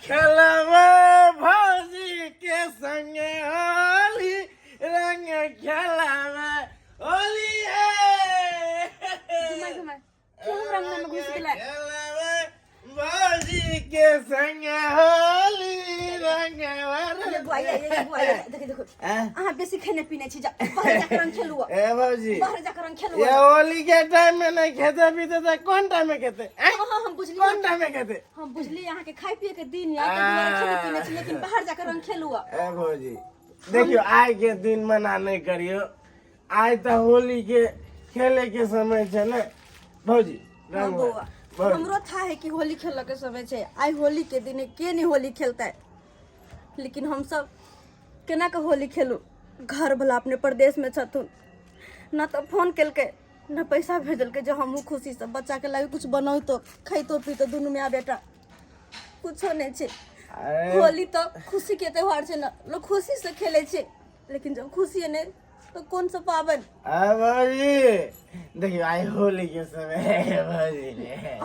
खेलबै भौजी के संगे होली रंग खेलबै होली हे घुमाय घुमाय क्यों हमरा अंगना में घुस गेलै खेलबै भौजी के संगे होली रंग ये बुआ ये ये बुआ ये देखो देखो अहाँ बेसी खेने पीने छी जा बाहर जाकर रंग खेलू ए भौजी बाहर जाकर रंग खेलू ये होली के टाइम में नहीं खेते पीते तो कौन टाइम में खेते हैं? हाँ हाँ हम बुझली कौन टाइम में खेते हम बुझली अहाँ के खाए पिए के दिन या ताहि दुआरे खेने पीने छी लेकिन बाहर जाकर रंग खेलू ए भौजी देखियो आइ के दिन मना नहीं करियो आइ तऽ होली के खेले के समय छै ने भौजी हाँ रंग बौआ भौजी हमरो था है कि होली खेलऽ के समय छै आइ होली के दिन के नहीं होली खेलतै लेकिन हम सब केना के होली खेलू घर वाला अपने प्रदेश में छथुन न तऽ फोन केलकै न पैसा भेजलकै जे हमहूँ खुशीसँ बच्चाके लागी कुछ बनैतो खैतो पीतो दुनू माय बेटा कुछो नहि छै अरे होली तऽ खुशी के त्योहार छै ने लोग खुशी से खेलै छै लेकिन जब खुशी नहि तो कौन सा पावन आ भौजी देखियो आइ होली के समय है भौजी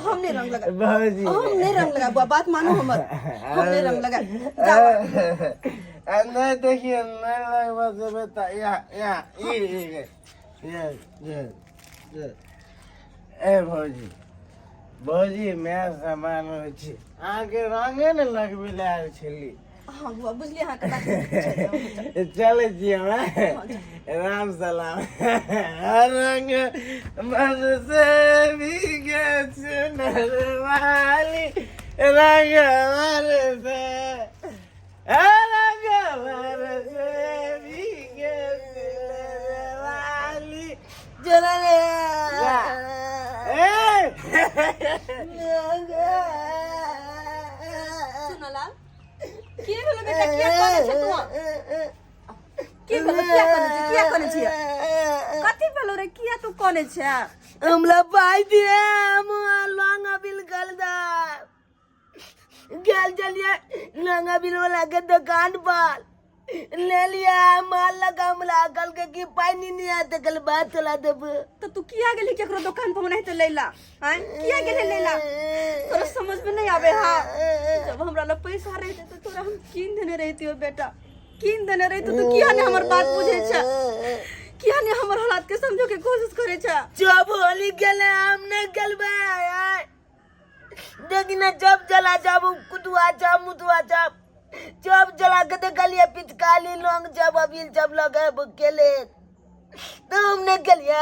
हम नहीं रंग लगा भौजी हम नहीं रंग लगा बुआ बात मानो हमर हम नहीं रंग लगा जाओ नहीं देखिए नहीं लगवा देबे त या या ई ई ये ये ये ए भौजी भौजी मैं समान होइ छी अहाँके रंगे ने लगबै लए आयल छली हाँ बुआ बुझलिए अहाँ के बात चलै छी हमरा राम सलाम रंग मन से भीगे चुनर वाली रंग मन से रंग मन से भीगे चुनर वाली चला रे ए सुनला के भेलो बेटा किया करै छै तू के भेलो किया करै छै किया करै छै कथी भेलो रे किया तू कनै छै हमरा पाइ दिए हम लंग बिल गल दा गेल चलिए लंगा बिल वाला के दुकान पर ले लिया माल लगा हमरा कल के की पाइ नहीं आते कल बात चला देब तो तू किया गेली केकरो दुकान पर नहीं तो लैला आय किया गेली लैला तोरा समझ में नहीं आवे हा जब हमरा लग पैसा रहते तो तोरा हम कीन देने रहती हो बेटा कीन देने रहते तो किया नहीं हमर बात बुझे छे किया नहीं हमर हालात के समझो के कोशिश करे छे जब होली गेले हम नहीं गेलबे देखी ना जब जला जब कुटुआ जब मुतुआ जब जब जला के देखलिए पिचकाली लौंग जब अबील जब लगे केले तो हम नहीं गेलिए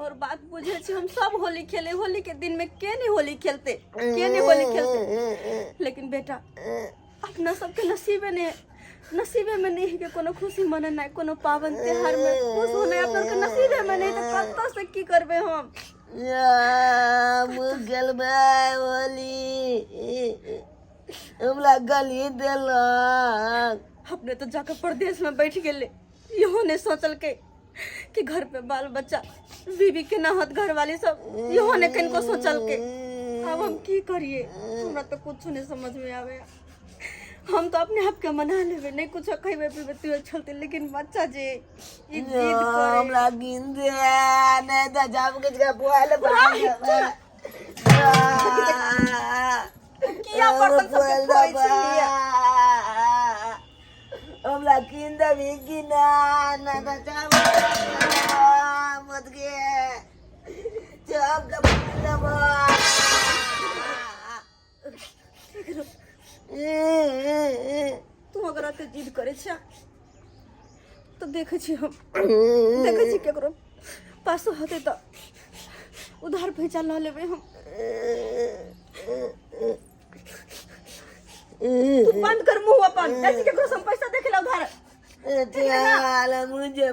और बात बुझे छी हम सब होली खेले होली के दिन में के नहीं होली खेलते के नहीं होली खेलते लेकिन बेटा अपना सबके नसीबे ने नसीबे में नहीं है कि कोनो खुशी मनेनाइ कोनो पावन त्योहार में खुश होनाइ अपना के नसीबे में नहीं तो कतऽ से की करबै हम गेलबै होली हमरा गली देलक अपने तो जाकर परदेश में बैठ गेले इहो नहीं सोचलकै कि घर पे बाल बच्चा बीबी के ना हत घर वाली सब इहो ने कनको सोचलकै अब हम की करिए हमरा तो कुछ नहीं समझ में आवे हम तो अपने आप के मना लेबे नहीं कुछ खइबे पीबे तू चलते लेकिन बच्चा जे ई जिद करे हमरा गिन दे नहीं तो जाब के जगह बुआल किया बर्तन सबके फोड़ै छलियै हमरा कीन देबी कि ना ना तो जाब मत गे जाब के देबो तू अगर एते जिद करै छै तऽ देखै छी हम देखै छी केकरो पासो होतै तऽ उधार पैसा लऽ लेबै हम तू बंद कर मुंह अपन जाइ छी केकरो से हम पैसा देखे ला उधार चल मुझे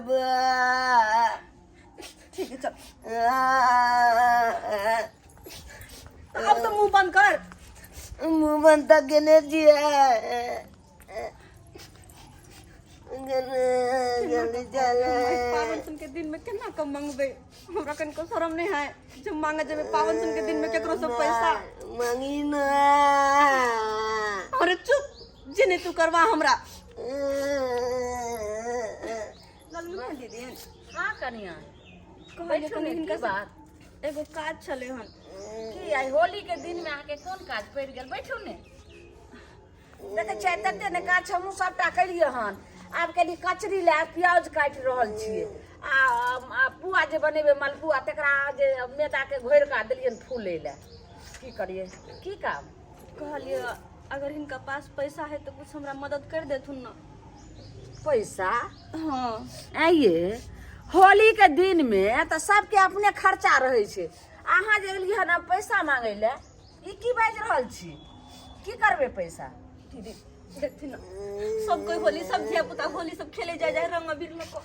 ठीक है चल अब तो मुंह बंद कर मुंह बंद तक गेने छियै जल्दी चल पावन सन के दिन में केना कम मंगबे हमरा कनको शरम नहीं है जब मांगे जेबे पावन सन के दिन में केकरो से पैसा मांगी ना अरे चुप जे नहीं तू करवा हमरा ललमुनिया दीदी हाँ कनिया कहलिए बैठू कनि ने, हिनका की से बात एगो काज छलै हन की आइ होली के दिन में अहाँके कोन काज पड़ि गेल बैठू ने देखै छियै तते ने काज हमहूँ सभटा केलियै हन। आब कनि कचरी लए प्याज काटि रहल छियै आ आ पुआ जे बनेबै मलपुआ तकरा जे मैदाके घोरि कऽ देलियनि फूलै लए। की करियै की काम? कहलियै अगर हिनका पास पैसा है तऽ कुछ हमरा मदद कर देथुन ना। पैसा? हाँ। आइये होली के दिन में तऽ सबके अपने खर्चा रहै छै। अहाँ जे एलियै हन पैसा मांगै लए, ई की बाजि रहल छी? की करबै पैसा? दीदी देखथिन ना, सब कोई होली, सब धिया पुता होली सब खेले जाय जाय रंग अबीर लऽ कऽ,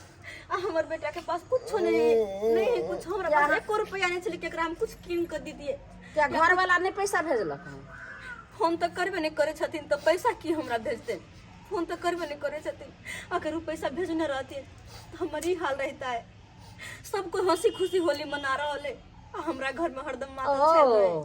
आ हमर बेटा के पास कुछो नहीं है, नहीं है कुछ। हमरा पास एको रुपया नहीं छलै कि एकरा हम कुछ कीन कऽ दीदिए। क्या घरवाला नहि पैसा भेजलक हन? फोन तऽ करबे नहि करै छथिन तऽ पैसा की हमरा भेजते? फोन तऽ करबे नहि करै छथिन। अगर ओ पैसा भेजने रहथिन तऽ हमर ई हाल रहता है। सब कोई हंसी खुशी होली मना रहल है आ हमरा घर में हरदम मातम छायल रहे। ओ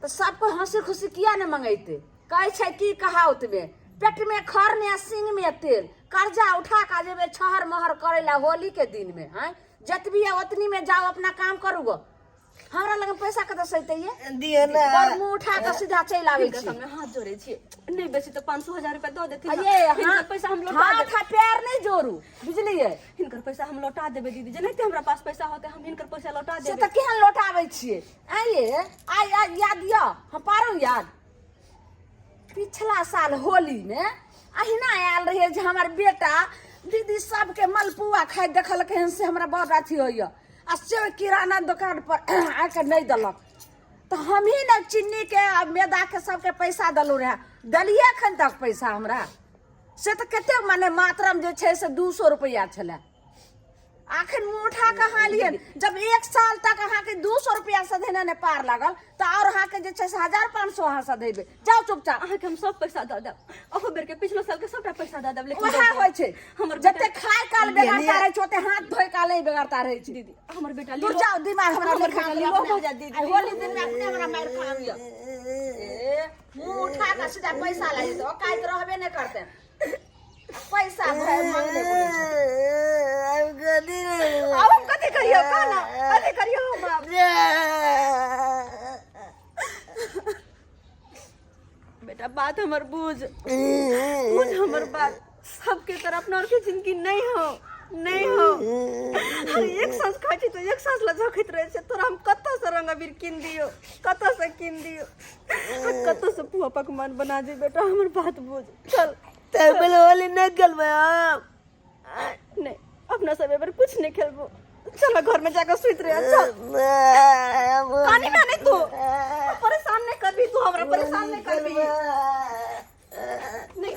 तऽ सबको हंसी खुशी किया ने मंगैते? कहै छै की कहावत में, पेट में खर ने सिंग में तेल। कर्जा उठा के जेबै छहर महर करै ला होली के दिन में? हैं, जतबी है ओतनी में जाओ, अपना काम करू गो। हमरा लग पैसा कतऽ से अयतै ये? दिअ ना। बड़ मुंह उठा के सीधा चलि आबै हिनका छी। सामने हाथ जोड़े छियै, नहीं बेसी तऽ 500 हजार रुपया दऽ देथिन आ ना। ये हिनकर हाथ पैसा हम लौटा हाथ देबै। आ पैर नहि जोड़ू, बुझलियै? हिनकर पैसा हम लौटा देबै दीदी, जेनाहिते हमरा पास पैसा होतै हम हिनकर पैसा लौटा से देबै। तऽ केहन लौटाबै छियै? आँय ये, आइ आइ याद यऽ? हम पारौ याद, पिछला साल होली में अहिना आयल रहियै जे हमर बेटा दीदी सबके मलपुआ खाइत देखलकै हन, से हमरा बड़ अथी होइए, आ से किराना दोकान पर आके नहि देलक तऽ हमही ने चिन्नीके आ मैदाके सबके पैसा देलहुँ रहए। देलियै एखन तक पैसा हमरा? से तऽ कतेक मने मात्रामे जे छै से 200 रुपैआ छलै। अखन मुँह उठा कऽ अहाँ एलियै। जब एक साल तक अहाँके 200 रुपैआ सधेने नहि पार लागल तऽ आओर अहाँके जे छै से 1500 अहाँ सधेबै? जाउ चुपचाप। अहाँके हम सब पैसा दऽ देब, अहू बेर के पिछलो साल के सबटा पैसा दऽ देब, लेकिन वएह दऽ देब। होइ छै हमर जते खाय काल बेगरता रहै छै ओते हाथ धोय काल नहि बेगरता रहै छै। दीदी, हमर बेटा दूर जाउ, दिमाग हमरा हमर नहि बेटा खा लीलो अपने। हो जायत दीदी। आइ होली दिन में अपने हमरा मारि खाबिय। ए मुँह उठा कऽ सीधा पैसा लागि जेतै, औकात रहबे नहि करतै, पैसा भरि मांगने बोलै छै। अब कथी? आब हम कथी करियौ? कह ना, कथी करियौ हम आब? बेटा, बात हमर बुझ, बुझ हमर बात। सबके तरह अपना और के जिंदगी नहीं हो, नहीं हो। अरे एक सांस खाइ छी तऽ एक सांस लए झखैत रहै छै। तोरा हम कतऽ से रंग अबीर कीन दियौ? कतऽ से कीन दियौ आ कतऽ से पुआ पकवान बना दे? बेटा, हमर बात बुझ, चल। तब पहले होली नहीं खेलबै हम। नहीं, अपना सब एबर कुछ नहीं खेलबो। चलो, घर में जाकर सुत रहे, चल। कानी में नहीं, तू परेशान नहीं करबी, तू हमरा परेशान नहीं करबी।